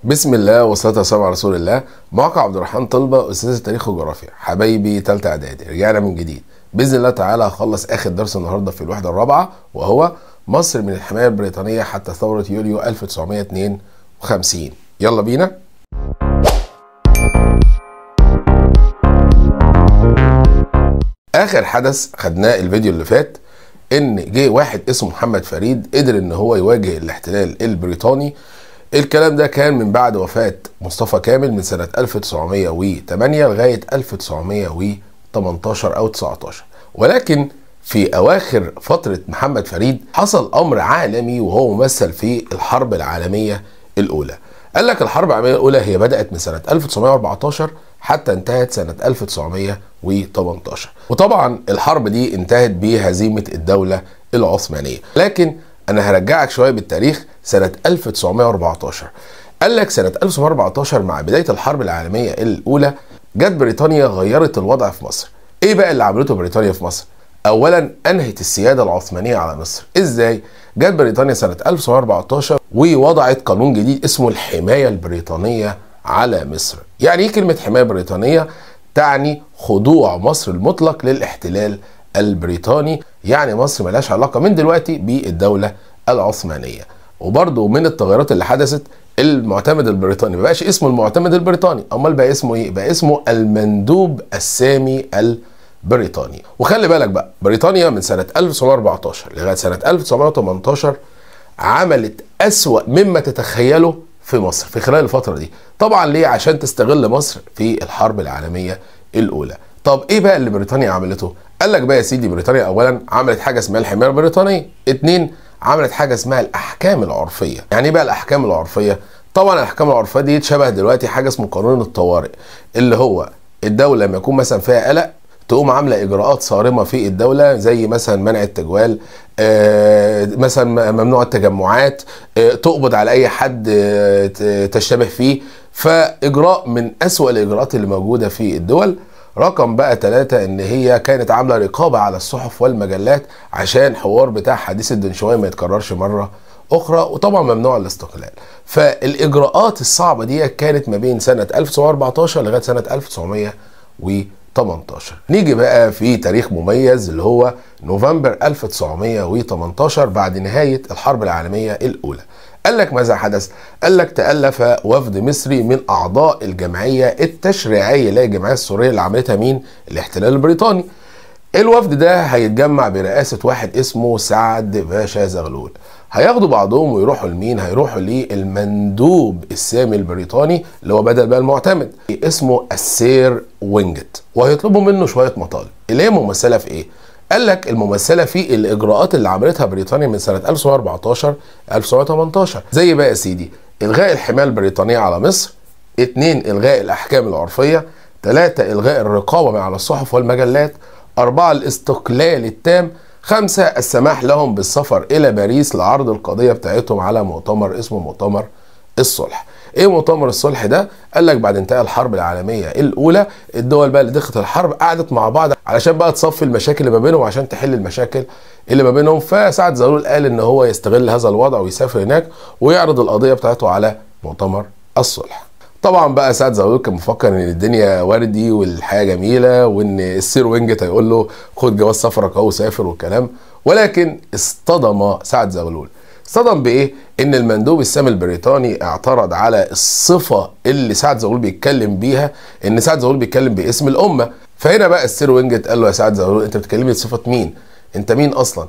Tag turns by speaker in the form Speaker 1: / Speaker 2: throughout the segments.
Speaker 1: بسم الله والصلاة والسلام على رسول الله. معكم عبد الرحمن طلبة، أستاذ التاريخ والجغرافيا. حبايبي تالتة إعدادي، رجعنا من جديد بإذن الله تعالى. هخلص آخر درس النهاردة في الوحدة الرابعة، وهو مصر من الحماية البريطانية حتى ثورة يوليو 1952. يلا بينا. آخر حدث خدناه الفيديو اللي فات إن جه واحد اسمه محمد فريد قدر إن هو يواجه الاحتلال البريطاني. الكلام ده كان من بعد وفاة مصطفى كامل من سنة 1908 لغاية 1918 أو 19. ولكن في أواخر فترة محمد فريد حصل أمر عالمي وهو ممثل في الحرب العالمية الأولى. قال لك الحرب العالمية الأولى هي بدأت من سنة 1914 حتى انتهت سنة 1918، وطبعا الحرب دي انتهت بهزيمة الدولة العثمانية. لكن أنا هرجعك شوية بالتاريخ سنة 1914. قال لك سنة 1914 مع بداية الحرب العالمية الأولى جت بريطانيا غيرت الوضع في مصر. إيه بقى اللي عملته بريطانيا في مصر؟ أولا أنهت السيادة العثمانية على مصر. إزاي؟ جت بريطانيا سنة 1914 ووضعت قانون جديد اسمه الحماية البريطانية على مصر. يعني إيه كلمة حماية بريطانية؟ تعني خضوع مصر المطلق للاحتلال البريطاني، يعني مصر ملهاش علاقة من دلوقتي بالدولة العثمانية. وبرضه من التغيرات اللي حدثت المعتمد البريطاني ما بقاش اسمه المعتمد البريطاني، امال بقى اسمه ايه؟ بقى اسمه المندوب السامي البريطاني. وخلي بالك بقى، بريطانيا من سنة 1914 لغاية سنة 1918 عملت أسوأ مما تتخيله في مصر في خلال الفترة دي. طبعا ليه؟ عشان تستغل مصر في الحرب العالمية الأولى. طب ايه بقى اللي بريطانيا عملته؟ قال لك بقى يا سيدي، بريطانيا اولا عملت حاجة اسمها الحماية البريطانية، اتنين عملت حاجة اسمها الاحكام العرفية. يعني ايه بقى الاحكام العرفية؟ طبعا الاحكام العرفية دي شبه دلوقتي حاجة اسمه قانون الطوارئ، اللي هو الدولة لما يكون مثلا فيها قلق تقوم عامله اجراءات صارمة في الدولة، زي مثلا منع التجوال، مثلا ممنوع التجمعات، تقبض على اي حد تشتبه فيه. فاجراء من اسوأ الاجراءات اللي موجودة في الدول. رقم بقى 3 ان هي كانت عامله رقابه على الصحف والمجلات عشان حوار بتاع حديث الدنشواي ما يتكررش مرة اخرى، وطبعا ممنوع الاستقلال. فالاجراءات الصعبة دي كانت ما بين سنة 1914 لغاية سنة 1918. نيجي بقى في تاريخ مميز اللي هو نوفمبر 1918 بعد نهاية الحرب العالمية الاولى. قال لك ماذا حدث؟ قال لك تألف وفد مصري من أعضاء الجمعية التشريعية اللي هي الجمعية السورية اللي عملتها مين؟ الاحتلال البريطاني. الوفد ده هيتجمع برئاسة واحد اسمه سعد باشا زغلول. هياخدوا بعضهم ويروحوا لمين؟ هيروحوا للمندوب السامي البريطاني اللي هو بدل بقى المعتمد، اسمه السير وينجت، وهيطلبوا منه شوية مطالب اللي هي ممثلة في ايه؟ قال لك الممثلة في الاجراءات اللي عملتها بريطانيا من سنة 1914 1918، زي بقى يا سيدي الغاء الحماية البريطانية على مصر، 2 الغاء الاحكام العرفية، 3 الغاء الرقابة على الصحف والمجلات، 4 الاستقلال التام، 5 السماح لهم بالسفر الى باريس لعرض القضية بتاعتهم على مؤتمر اسمه مؤتمر الصلح. ايه مؤتمر الصلح ده؟ قال لك بعد انتهاء الحرب العالمية الاولى الدول بقى اللي دخلت الحرب قعدت مع بعض علشان بقى تصفي المشاكل اللي ما بينهم وعشان تحل المشاكل اللي ما بينهم. فسعد زغلول قال ان هو يستغل هذا الوضع ويسافر هناك ويعرض القضية بتاعته على مؤتمر الصلح. طبعا بقى سعد زغلول كان مفكر ان الدنيا وردي والحياة جميلة وان السير وينجت هيقول له خد جواز سفرك اهو سافر والكلام، ولكن اصطدم سعد زغلول. اصطدم بايه؟ ان المندوب السامي البريطاني اعترض على الصفة اللي سعد زغلول بيتكلم بيها، ان سعد زغلول بيتكلم باسم الامة. فهنا بقى السير وينجت قال له يا سعد زغلول انت بتكلمني بصفة مين؟ انت مين اصلا؟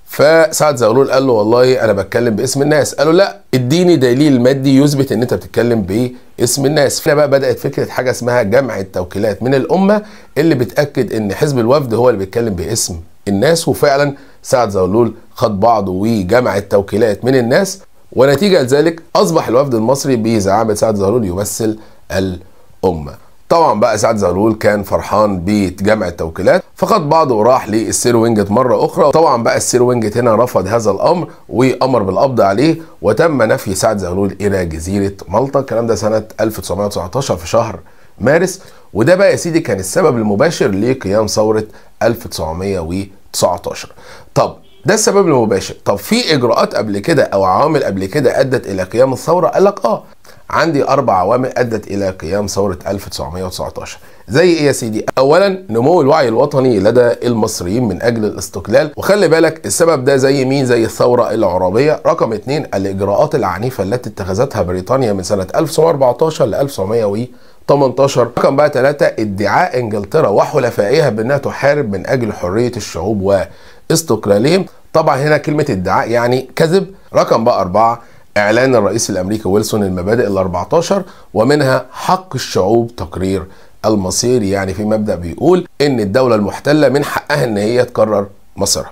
Speaker 1: فسعد زغلول قال له والله انا بتكلم باسم الناس. قال له لا، اديني دليل مادي يثبت ان انت بتتكلم باسم الناس. هنا بقى بدات فكرة حاجة اسمها جمع التوكيلات من الامة اللي بتاكد ان حزب الوفد هو اللي بيتكلم باسم الناس. وفعلا سعد زغلول خد بعضه وجمع التوكيلات من الناس، ونتيجة لذلك اصبح الوفد المصري بزعامة سعد زغلول يمثل الامة. طبعا بقى سعد زغلول كان فرحان بجمع التوكيلات، فخد بعضه وراح للسير وينجت مرة اخرى. طبعا بقى السير وينجت هنا رفض هذا الامر وامر بالقبض عليه، وتم نفي سعد زغلول الى جزيرة مالطا. الكلام ده سنة 1919 في شهر مارس. وده بقى يا سيدي كان السبب المباشر لقيام ثورة 1919. طب ده السبب المباشر. طب في اجراءات قبل كده او عوامل قبل كده ادت الى قيام الثورة؟ قال لك اه، عندي 4 عوامل ادت الى قيام ثورة 1919. زي ايه يا سيدي؟ اولا نمو الوعي الوطني لدى المصريين من اجل الاستقلال، وخلي بالك السبب ده زي مين؟ زي الثورة العرابيه. رقم 2 الاجراءات العنيفة التي اتخذتها بريطانيا من سنة 1914 ل 1918. رقم بقى 3 ادعاء انجلترا وحلفائها بانها تحارب من اجل حرية الشعوب واستقلالهم. طبعا هنا كلمة ادعاء يعني كذب. رقم بقى 4 اعلان الرئيس الامريكي ويلسون المبادئ ال14 ومنها حق الشعوب تقرير المصير، يعني في مبدأ بيقول ان الدولة المحتلة من حقها ان هي تقرر مصيرها.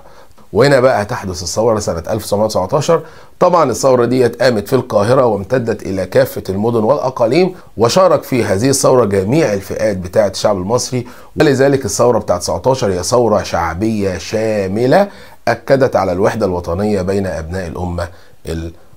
Speaker 1: وهنا بقى هتحدث الثورة سنة 1919. طبعا الثورة دي قامت في القاهرة وامتدت الى كافة المدن والاقاليم، وشارك في هذه الثورة جميع الفئات بتاعة الشعب المصري، ولذلك الثورة بتاعة 19 هي ثورة شعبية شاملة اكدت على الوحدة الوطنية بين ابناء الامة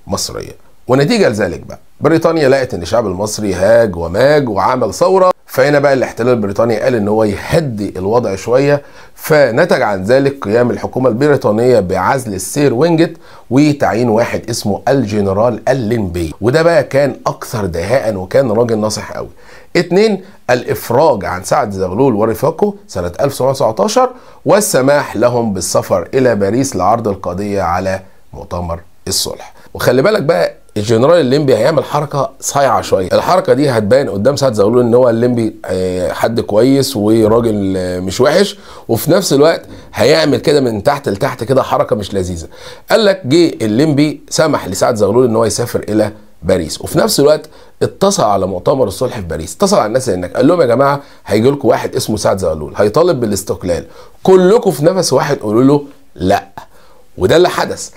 Speaker 1: المصرية. ونتيجة لذلك بقى بريطانيا لقت ان الشعب المصري هاج وماج وعمل ثورة، فهنا بقى الاحتلال البريطاني قال ان هو يهدي الوضع شوية، فنتج عن ذلك قيام الحكومة البريطانية بعزل السير وينجت وتعيين واحد اسمه الجنرال الليمبي، وده بقى كان اكثر دهاء وكان راجل ناصح قوي. 2 الافراج عن سعد زغلول ورفاقه سنة 1919 والسماح لهم بالسفر الى باريس لعرض القضية على مؤتمر الصلح. وخلي بالك بقى الجنرال الليمبي هيعمل حركة صايعه شوية، الحركة دي هتبان قدام سعد زغلول ان هو الليمبي حد كويس وراجل مش وحش، وفي نفس الوقت هيعمل كده من تحت لتحت كده حركة مش لذيذة. قال لك جه الليمبي سمح لسعد زغلول ان هو يسافر الى باريس، وفي نفس الوقت اتصل على مؤتمر الصلح في باريس، اتصل على الناس هناك قال لهم يا جماعة هيجي لكم واحد اسمه سعد زغلول هيطالب بالاستقلال، كلكم في نفس واحد قولوا له لا. وده اللي حدث.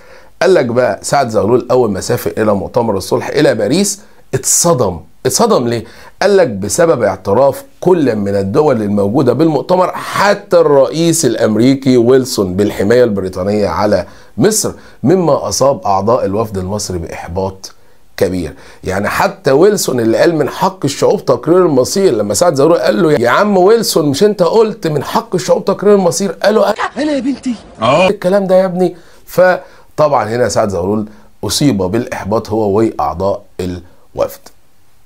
Speaker 1: قال لك بقى سعد زغلول اول ما سافر الى مؤتمر الصلح الى باريس اتصدم. اتصدم ليه؟ قال لك بسبب اعتراف كل من الدول الموجودة بالمؤتمر حتى الرئيس الامريكي ويلسون بالحمايه البريطانية على مصر، مما اصاب اعضاء الوفد المصري باحباط كبير. يعني حتى ويلسون اللي قال من حق الشعوب تقرير المصير، لما سعد زغلول قال له يا عم ويلسون مش انت قلت من حق الشعوب تقرير المصير؟ قال له
Speaker 2: انا يا بنتي
Speaker 1: الكلام ده يا ابني. فطبعا هنا سعد زغلول اصيب بالاحباط هو واعضاء الوفد.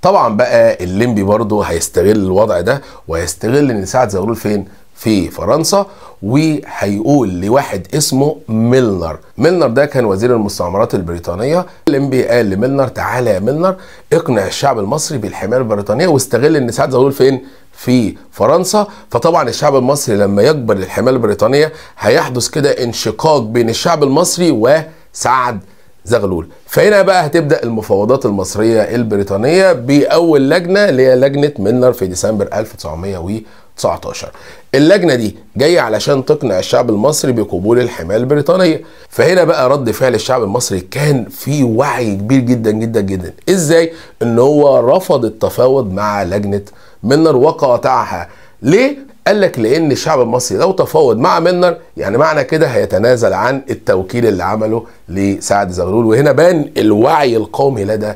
Speaker 1: طبعا بقى الليمبي برضه هيستغل الوضع ده، وهيستغل ان سعد زغلول فين؟ في فرنسا، وهيقول لواحد اسمه ميلنر. ميلنر ده كان وزير المستعمرات البريطانية. الليمبي قال لميلنر تعالى يا ميلنر اقنع الشعب المصري بالحمايه البريطانية، واستغل ان سعد زغلول فين؟ في فرنسا. فطبعا الشعب المصري لما يقبل الحماية البريطانية هيحدث كده انشقاق بين الشعب المصري وسعد زغلول. فهنا بقى هتبدأ المفاوضات المصرية البريطانية بأول لجنة اللي هي لجنة ميلنر في ديسمبر 1919. اللجنة دي جاية علشان تقنع الشعب المصري بقبول الحماية البريطانية. فهنا بقى رد فعل الشعب المصري كان في وعي كبير جدا جدا جدا. ازاي؟ ان هو رفض التفاوض مع لجنة ميلنر وقاطعها. ليه؟ قال لك لان الشعب المصري لو تفاوض مع ميلنر يعني معنى كده هيتنازل عن التوكيل اللي عمله لسعد زغلول، وهنا بان الوعي القومي لدى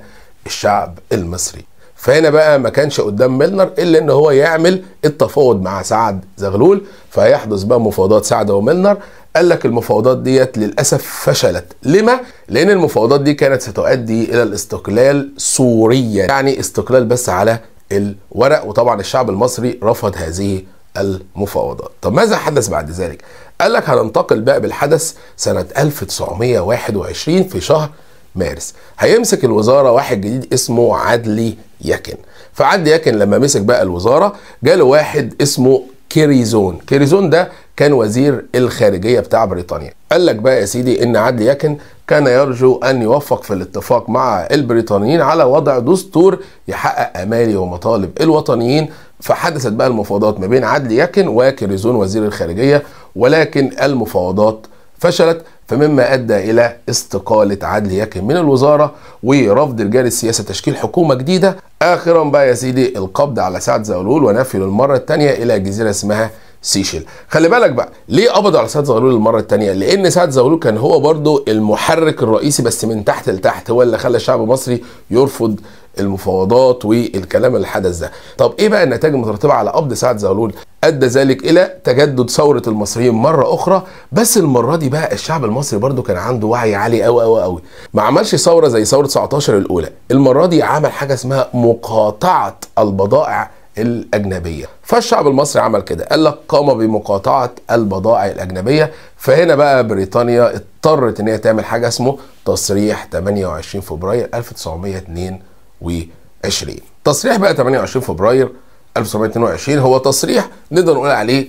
Speaker 1: الشعب المصري. فهنا بقى ما كانش قدام ميلنر الا ان هو يعمل التفاوض مع سعد زغلول، فيحدث بقى مفاوضات سعد وميلنر. قال لك المفاوضات ديت للاسف فشلت. لما؟ لان المفاوضات دي كانت ستؤدي الى الاستقلال سوريا، يعني استقلال بس على الورق، وطبعا الشعب المصري رفض هذه المفاوضات. طب ماذا حدث بعد ذلك؟ قال لك هننتقل بقى بالحدث سنة 1921 في شهر مارس. هيمسك الوزارة واحد جديد اسمه عدلي يكن. فعدلي يكن لما مسك بقى الوزارة جاله واحد اسمه كيريزون. كيريزون ده كان وزير الخارجية بتاع بريطانيا. قال لك بقى يا سيدي ان عدلي يكن كان يرجو ان يوفق في الاتفاق مع البريطانيين على وضع دستور يحقق امالي ومطالب الوطنيين. فحدثت بقى المفاوضات ما بين عدلي يكن وكيريزون وزير الخارجية، ولكن المفاوضات فشلت، فمما ادى الى استقالة عدلي يكن من الوزارة ورفض رجال السياسة تشكيل حكومة جديدة. اخرا بقى يا سيدي القبض على سعد زغلول ونفيه للمرة الثانية الى جزيرة اسمها سيشيل. خلي بالك بقى ليه قبضوا على سعد زغلول المرة الثانية؟ لان سعد زغلول كان هو برضو المحرك الرئيسي بس من تحت لتحت، هو اللي خلى الشعب المصري يرفض المفاوضات والكلام اللي حدث ده. طب ايه بقى النتائج المترتبة على قبض سعد زغلول؟ ادى ذلك الى تجدد ثورة المصريين مرة اخرى، بس المرة دي بقى الشعب المصري برضو كان عنده وعي عالي قوي قوي قوي، ما عملش ثورة زي ثورة 19 الاولى، المرة دي عمل حاجة اسمها مقاطعه البضائع الأجنبية. فالشعب المصري عمل كده، قال لك قام بمقاطعة البضائع الأجنبية. فهنا بقى بريطانيا اضطرت ان هي تعمل حاجة اسمه تصريح 28 فبراير 1922. تصريح بقى 28 فبراير 1922 هو تصريح نقدر نقول عليه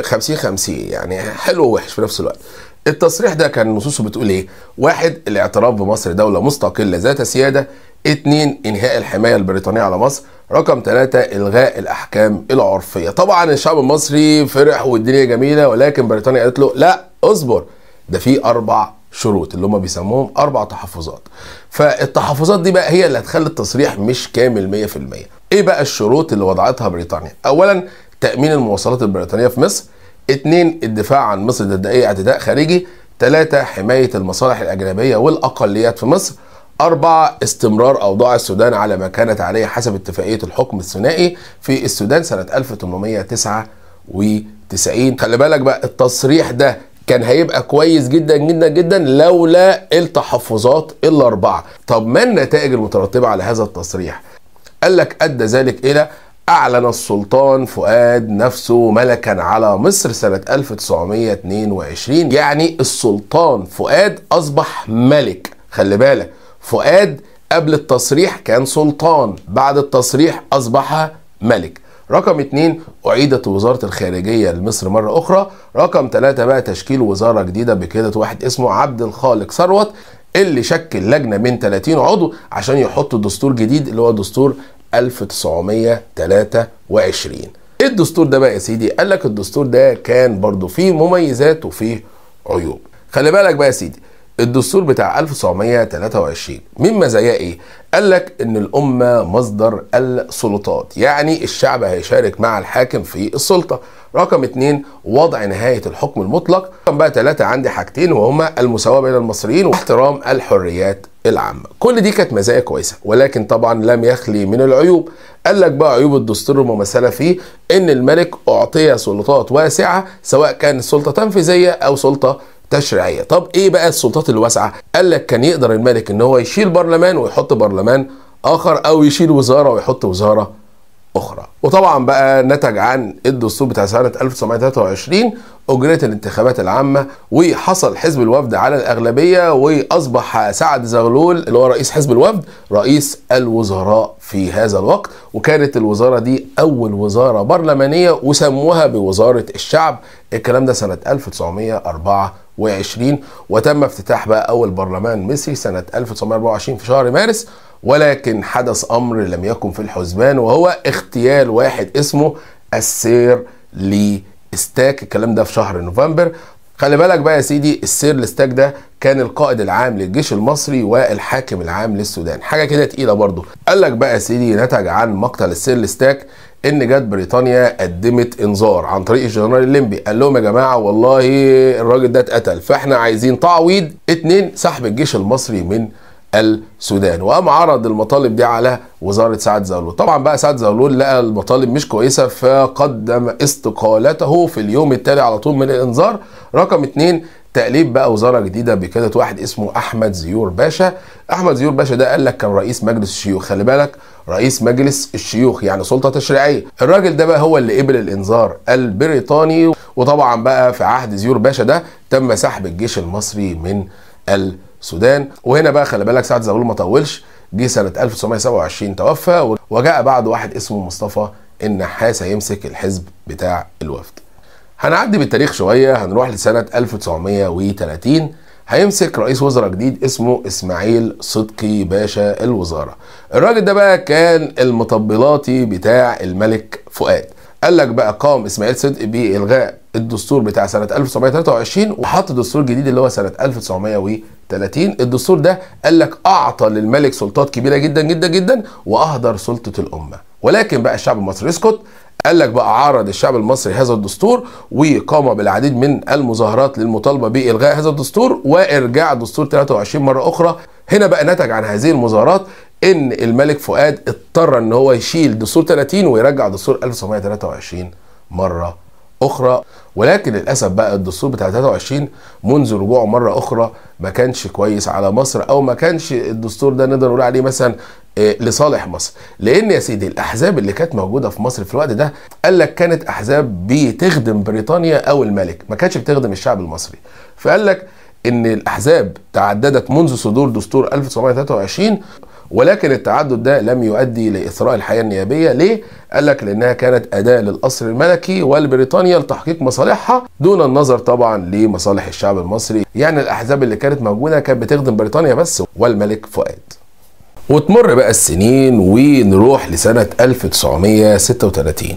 Speaker 1: 50-50، يعني حلو ووحش في نفس الوقت. التصريح ده كان نصوصه بتقول ايه؟ واحد، الاعتراف بمصر دولة مستقلة ذات سيادة. 2، انهاء الحماية البريطانية على مصر. رقم 3، الغاء الاحكام العرفية. طبعا الشعب المصري فرح والدنيا جميلة، ولكن بريطانيا قالت له لا اصبر، ده في 4 شروط اللي هم بيسموهم 4 تحفظات. فالتحفظات دي بقى هي اللي هتخلي التصريح مش كامل 100%. ايه بقى الشروط اللي وضعتها بريطانيا؟ اولا، تأمين المواصلات البريطانية في مصر. 2، الدفاع عن مصر ضد اي اعتداء خارجي. 3، حماية المصالح الأجنبية والأقليات في مصر. 4، استمرار أوضاع السودان على ما كانت عليه حسب اتفاقية الحكم الثنائي في السودان سنة 1899. خلي بالك بقى التصريح ده كان هيبقى كويس جدا جدا جدا لولا التحفظات الأربعة. طب ما النتائج المترتبة على هذا التصريح؟ قال لك أدى ذلك إلى أعلن السلطان فؤاد نفسه ملكا على مصر سنة 1922. يعني السلطان فؤاد أصبح ملك. خلي بالك، فؤاد قبل التصريح كان سلطان، بعد التصريح أصبح ملك. رقم 2، أعيدت وزارة الخارجية لمصر مرة أخرى. رقم 3 بقى تشكيل وزارة جديدة بقيادة واحد اسمه عبد الخالق ثروت، اللي شكل لجنة من 30 عضو عشان يحط دستور جديد اللي هو دستور 1923. ايه الدستور ده بقى يا سيدي؟ قال لك الدستور ده كان برضو فيه مميزات وفيه عيوب. خلي بالك بقى يا سيدي، الدستور بتاع 1923 من مزاياه ايه؟ قال لك ان الامة مصدر السلطات، يعني الشعب هيشارك مع الحاكم في السلطة. رقم 2، وضع نهاية الحكم المطلق. رقم بقى 3، عندي حاجتين وهما المساواة بين المصريين واحترام الحريات العامة. كل دي كانت مزايا كويسة، ولكن طبعا لم يخلي من العيوب. قال لك بقى عيوب الدستور الممثلة فيه ان الملك اعطي سلطات واسعة، سواء كان سلطة تنفيذية او سلطة تشريعية. طب ايه بقى السلطات الواسعة؟ قال لك كان يقدر الملك ان هو يشيل برلمان ويحط برلمان اخر، او يشيل وزارة ويحط وزارة اخرى. وطبعا بقى نتج عن الدستور بتاع سنة 1923 اجريت الانتخابات العامة، وحصل حزب الوفد على الاغلبية، واصبح سعد زغلول اللي هو رئيس حزب الوفد رئيس الوزراء في هذا الوقت. وكانت الوزارة دي اول وزارة برلمانية وسموها بوزارة الشعب. الكلام ده سنة 1924، وتم افتتاح بقى اول برلمان مصري سنة 1924 في شهر مارس. ولكن حدث امر لم يكن في الحسبان، وهو اغتيال واحد اسمه السير لي ستاك. الكلام ده في شهر نوفمبر. خلي بالك بقى يا سيدي، السير لستاك ده كان القائد العام للجيش المصري والحاكم العام للسودان، حاجة كده تقيلة برضه. قال لك بقى يا سيدي نتج عن مقتل السير لستاك ان جت بريطانيا قدمت انذار عن طريق الجنرال الليمبي، قال لهم يا جماعة والله الراجل ده اتقتل، فاحنا عايزين تعويض. 2، سحب الجيش المصري من السودان. وقام عرض المطالب دي على وزارة سعد زغلول. طبعا بقى سعد زغلول لقى المطالب مش كويسة، فقدم استقالته في اليوم التالي على طول من الانذار. رقم 2، تأليف بقى وزارة جديدة بقيادة واحد اسمه أحمد زيور باشا. أحمد زيور باشا ده قال لك كان رئيس مجلس الشيوخ. خلي بالك، رئيس مجلس الشيوخ يعني سلطة تشريعية. الراجل ده بقى هو اللي قبل الإنذار البريطاني. وطبعا بقى في عهد زيور باشا ده تم سحب الجيش المصري من السودان. وهنا بقى خلي بالك سعد زغلول ما طولش، جه سنة 1927 توفى، وجاء بعد واحد اسمه مصطفى النحاس هيمسك الحزب بتاع الوفد. هنعدي بالتاريخ شوية، هنروح لسنة 1930. هيمسك رئيس وزراء جديد اسمه اسماعيل صدقي باشا الوزارة. الراجل ده بقى كان المطبلاتي بتاع الملك فؤاد. قال لك بقى قام اسماعيل صدقي بإلغاء الدستور بتاع سنة 1923 وحط دستور جديد اللي هو سنة 1930. الدستور ده قال لك أعطى للملك سلطات كبيرة جدا جدا جدا وأهدر سلطة الأمة. ولكن بقى الشعب المصري يسكت. قال لك بقى عارض الشعب المصري هذا الدستور وقام بالعديد من المظاهرات للمطالبة بإلغاء هذا الدستور وإرجاع دستور 23 مرة أخرى. هنا بقى نتج عن هذه المظاهرات ان الملك فؤاد اضطر ان هو يشيل دستور 30 ويرجع دستور 1923 مرة اخرى. ولكن للاسف بقى الدستور بتاع 23 منذ رجوعه مرة اخرى ما كانش كويس على مصر، او ما كانش الدستور ده نقدر نقول عليه مثلا لصالح مصر. لان يا سيدي الاحزاب اللي كانت موجودة في مصر في الوقت ده قال لك كانت احزاب بتخدم بريطانيا او الملك، ما كانتش بتخدم الشعب المصري. فقال لك ان الاحزاب تعددت منذ صدور دستور 1923، ولكن التعدد ده لم يؤدي لإثراء الحياة النيابية. ليه؟ قال لك لأنها كانت أداة للقصر الملكي والبريطانيا لتحقيق مصالحها دون النظر طبعا لمصالح الشعب المصري. يعني الأحزاب اللي كانت موجودة كانت بتخدم بريطانيا بس والملك فؤاد. وتمر بقى السنين ونروح لسنة 1936،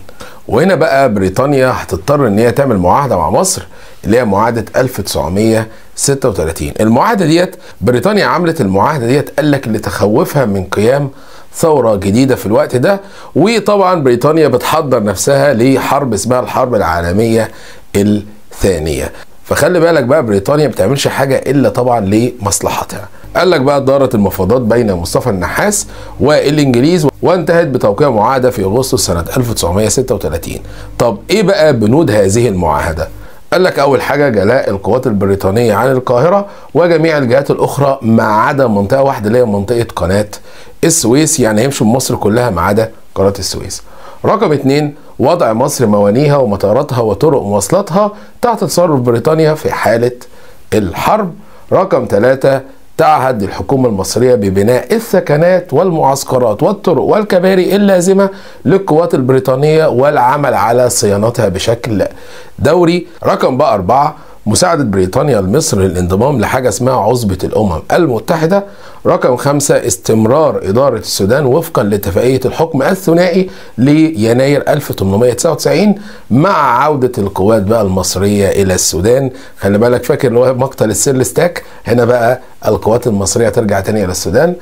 Speaker 1: وهنا بقى بريطانيا هتضطر ان هي تعمل معاهدة مع مصر اللي هي معاهدة 1936. المعاهدة ديت بريطانيا عملت المعاهدة ديت قال لك لتخوفها من قيام ثورة جديدة في الوقت ده، وطبعا بريطانيا بتحضر نفسها لحرب اسمها الحرب العالمية الثانية. فخلي بالك بقى بريطانيا بتعملش حاجة إلا طبعا لمصلحتها. قال لك بقى دارت المفاوضات بين مصطفى النحاس والإنجليز وانتهت بتوقيع معاهدة في أغسطس سنة 1936. طب إيه بقى بنود هذه المعاهدة؟ قال لك أول حاجة جلاء القوات البريطانية عن القاهرة وجميع الجهات الأخرى ما عدا منطقة واحدة اللي هي منطقة قناة السويس، يعني هيمشوا مصر كلها ما عدا قناة السويس. رقم 2 وضع مصر موانيها ومطاراتها وطرق مواصلاتها تحت تصرف بريطانيا في حالة الحرب. رقم 3 تعهد الحكومة المصرية ببناء الثكنات والمعسكرات والطرق والكباري اللازمة للقوات البريطانية والعمل على صيانتها بشكل دوري. رقم بقى 4 مساعدة بريطانيا لمصر للانضمام لحاجة اسمها عصبة الأمم المتحدة. رقم 5 استمرار إدارة السودان وفقا لاتفاقية الحكم الثنائي ليناير 1899 مع عودة القوات بقى المصرية إلى السودان. خلي بالك فاكر اللي هو مقتل السيرلستاك، هنا بقى القوات المصرية ترجع تاني إلى السودان.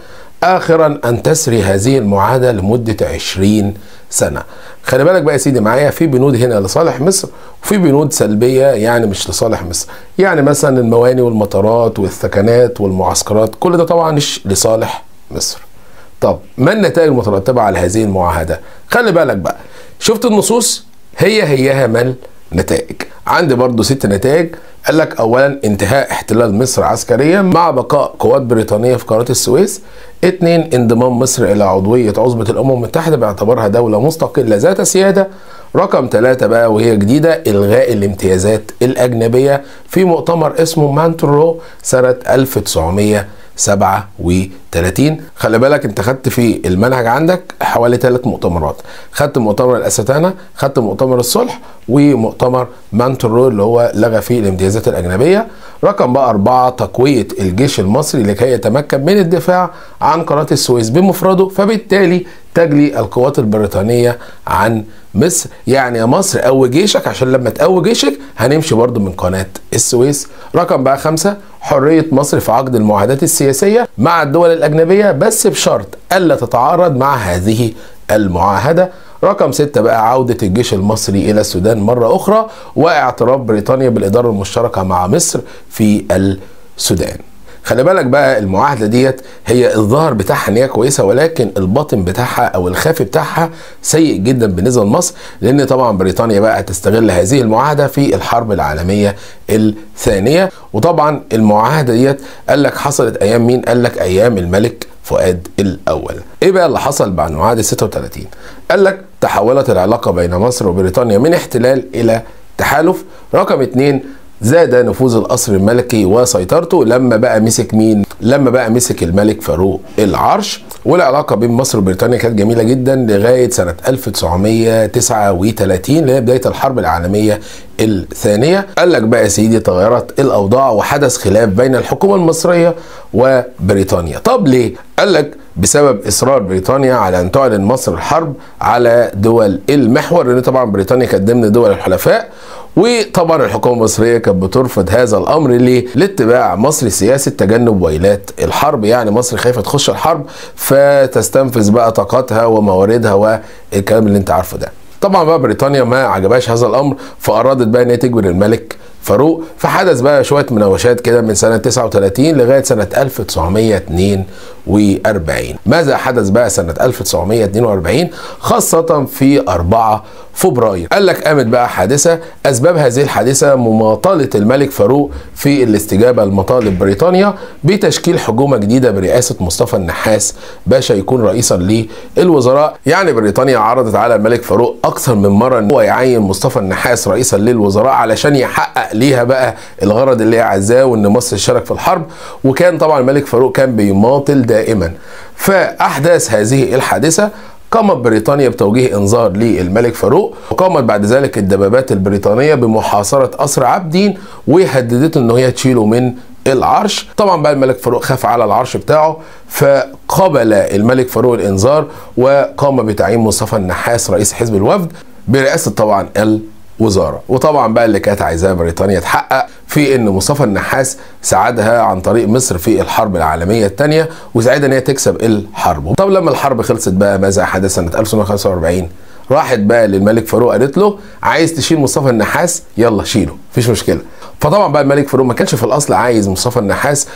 Speaker 1: آخرا أن تسري هذه المعاهدة لمدة 20 سنة. خلي بالك بقى يا سيدي معايا في بنود هنا لصالح مصر وفي بنود سلبية يعني مش لصالح مصر، يعني مثلا المواني والمطارات والثكنات والمعسكرات كل ده طبعا مش لصالح مصر. طب ما النتائج المترتبة على هذه المعاهدة؟ خلي بالك بقى شفت النصوص هي هيها ما النتائج. عندي برضو 6 نتائج. قال لك اولا انتهاء احتلال مصر عسكريا مع بقاء قوات بريطانية في قناة السويس. 2 انضمام مصر الى عضوية عصبه الامم المتحدة باعتبارها دولة مستقلة ذات سيادة. رقم 3 بقى وهي جديدة الغاء الامتيازات الاجنبية في مؤتمر اسمه مانترو سنة 1937. خلي بالك انت خدت في المنهج عندك حوالي 3 مؤتمرات، خدت مؤتمر الاستانه، خدت مؤتمر الصلح، ومؤتمر مانترو اللي هو لغى فيه الامتيازات الاجنبية. رقم بقى 4 تقوية الجيش المصري لكي يتمكن من الدفاع عن قناة السويس بمفرده، فبالتالي تجلي القوات البريطانية عن مصر. يعني يا مصر قوي جيشك عشان لما تقوي جيشك هنمشي برضو من قناة السويس. رقم بقى 5 حرية مصر في عقد المعاهدات السياسية مع الدول الأجنبية بس بشرط ألا تتعارض مع هذه المعاهدة. رقم 6 بقى عودة الجيش المصري إلى السودان مرة أخرى واعتراف بريطانيا بالإدارة المشتركة مع مصر في السودان. خلي بالك بقى المعاهدة ديت هي الظاهر بتاعها ان هي كويسة، ولكن الباطن بتاعها او الخافي بتاعها سيء جدا بالنسبة لمصر، لان طبعا بريطانيا بقى هتستغل هذه المعاهدة في الحرب العالمية الثانية. وطبعا المعاهدة ديت قال لك حصلت ايام مين؟ قال لك ايام الملك فؤاد الاول. ايه بقى اللي حصل بعد معاهدة 36؟ قال لك تحولت العلاقة بين مصر وبريطانيا من احتلال الى تحالف. رقم 2 زاد نفوذ القصر الملكي وسيطرته لما بقى مسك مين؟ لما بقى مسك الملك فاروق العرش. والعلاقة بين مصر وبريطانيا كانت جميلة جدا لغاية سنة 1939 اللي هي بداية الحرب العالمية الثانية. قال لك بقى يا سيدي تغيرت الأوضاع وحدث خلاف بين الحكومة المصرية وبريطانيا. طب ليه؟ قال لك بسبب إصرار بريطانيا على أن تعلن مصر الحرب على دول المحور، لأن طبعا بريطانيا كانت ضمن دول الحلفاء، وطبعا الحكومة المصرية كانت بترفض هذا الأمر. ليه؟ لاتباع مصر سياسة تجنب ويلات الحرب، يعني مصر خايفة تخش الحرب فتستنفذ بقى طاقتها ومواردها والكلام اللي انت عارفه ده. طبعا بقى بريطانيا ما عجبهاش هذا الأمر، فأرادت بقى ان هي تجبر الملك فاروق، فحدث بقى شوية مناوشات كده من سنة 39 لغاية سنة 1942. 1942. ماذا حدث بقى سنة 1942 خاصة في 4 فبراير؟ قال لك قامت بقى حادثة، أسباب هذه الحادثة مماطلة الملك فاروق في الاستجابة لمطالب بريطانيا بتشكيل حكومة جديدة برئاسة مصطفى النحاس باشا يكون رئيسا للوزراء. يعني بريطانيا عرضت على الملك فاروق أكثر من مرة إن هو يعين مصطفى النحاس رئيسا للوزراء علشان يحقق ليها بقى الغرض اللي هي عايزاه، وإن مصر تشارك في الحرب. وكان طبعا الملك فاروق كان بيماطل دائما. فأحداث هذه الحادثة قامت بريطانيا بتوجيه انذار للملك فاروق، وقامت بعد ذلك الدبابات البريطانية بمحاصرة قصر عابدين وهددته ان هي تشيله من العرش. طبعا بقى الملك فاروق خاف على العرش بتاعه، فقبل الملك فاروق الانذار وقام بتعيين مصطفى النحاس رئيس حزب الوفد برئاسة طبعا الوزارة. وطبعا بقى اللي كانت عايزاه بريطانيا تحقق في ان مصطفى النحاس ساعدها عن طريق مصر في الحرب العالمية الثانية وساعدها ان هي تكسب الحرب. طب لما الحرب خلصت بقى ماذا حدث سنة 1945؟ راحت بقى للملك فاروق قالت له عايز تشيل مصطفى النحاس؟ يلا شيله، مفيش مشكلة. فطبعا بقى الملك فاروق ما كانش في الاصل عايز مصطفى النحاس،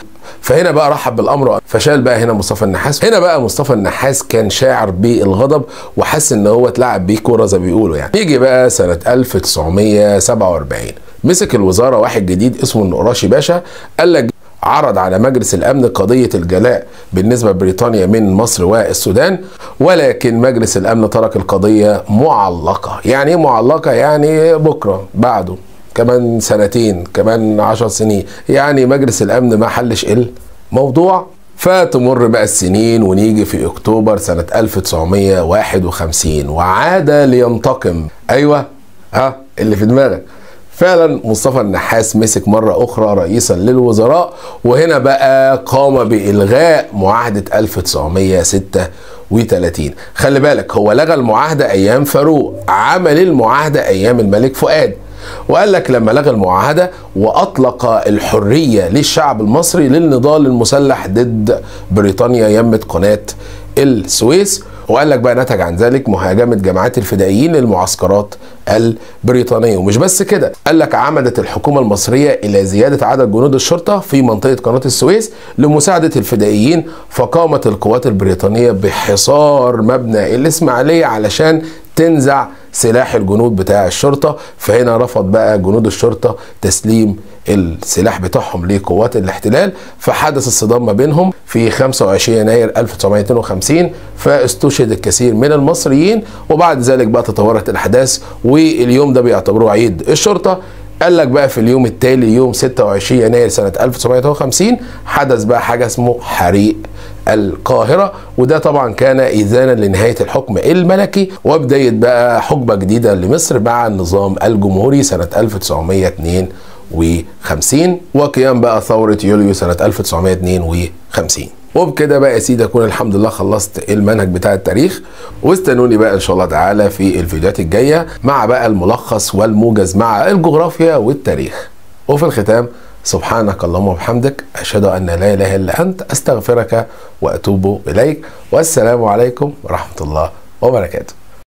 Speaker 1: فهنا بقى رحب بالامر فشال بقى هنا مصطفى النحاس. هنا بقى مصطفى النحاس كان شاعر بالغضب وحس ان هو اتلعب بيه كورة زي ما بيقولوا يعني. يجي بقى سنة 1947 مسك الوزارة واحد جديد اسمه النقراشي باشا. قال لك عرض على مجلس الامن قضية الجلاء بالنسبة لبريطانيا من مصر والسودان، ولكن مجلس الامن ترك القضية معلقه. يعني ايه معلقه؟ يعني بكره، بعده، كمان سنتين، كمان 10 سنين، يعني مجلس الامن ما حلش الموضوع. فتمر بقى السنين ونيجي في اكتوبر سنة 1951 وعاد لينتقم. ايوه ها اللي في دماغك فعلا، مصطفى النحاس مسك مرة أخرى رئيسا للوزراء، وهنا بقى قام بإلغاء معاهدة 1936. خلي بالك هو لغى المعاهدة أيام فاروق، عمل المعاهدة أيام الملك فؤاد. وقال لك لما لغى المعاهدة وأطلق الحرية للشعب المصري للنضال المسلح ضد بريطانيا يمة قناة السويس. وقال لك بقى نتج عن ذلك مهاجمة جماعات الفدائيين للمعسكرات البريطانية. ومش بس كده، قال لك عمدت الحكومة المصرية إلى زيادة عدد جنود الشرطة في منطقة قناة السويس لمساعدة الفدائيين، فقامت القوات البريطانية بحصار مبنى الإسماعيلية علشان تنزع سلاح الجنود بتاع الشرطة. فهنا رفض بقى جنود الشرطة تسليم السلاح بتاعهم لقوات الاحتلال، فحدث الصدام ما بينهم في 25 يناير 1952، فاستشهد الكثير من المصريين. وبعد ذلك بقى تطورت الأحداث، واليوم ده بيعتبروه عيد الشرطة. قال لك بقى في اليوم التالي يوم 26 يناير سنة 1953 حدث بقى حاجة اسمه حريق القاهرة، وده طبعا كان إذانا لنهاية الحكم الملكي وبداية بقى حقبة جديدة لمصر مع النظام الجمهوري سنة 1952، وقيام بقى ثورة يوليو سنة 1952. وبكده بقى يا سيدي اكون الحمد لله خلصت المنهج بتاع التاريخ، واستنوني بقى ان شاء الله تعالى في الفيديوهات الجاية مع بقى الملخص والموجز مع الجغرافيا والتاريخ. وفي الختام سبحانك اللهم وبحمدك، اشهد ان لا اله الا انت، استغفرك واتوب اليك، والسلام عليكم ورحمة الله وبركاته.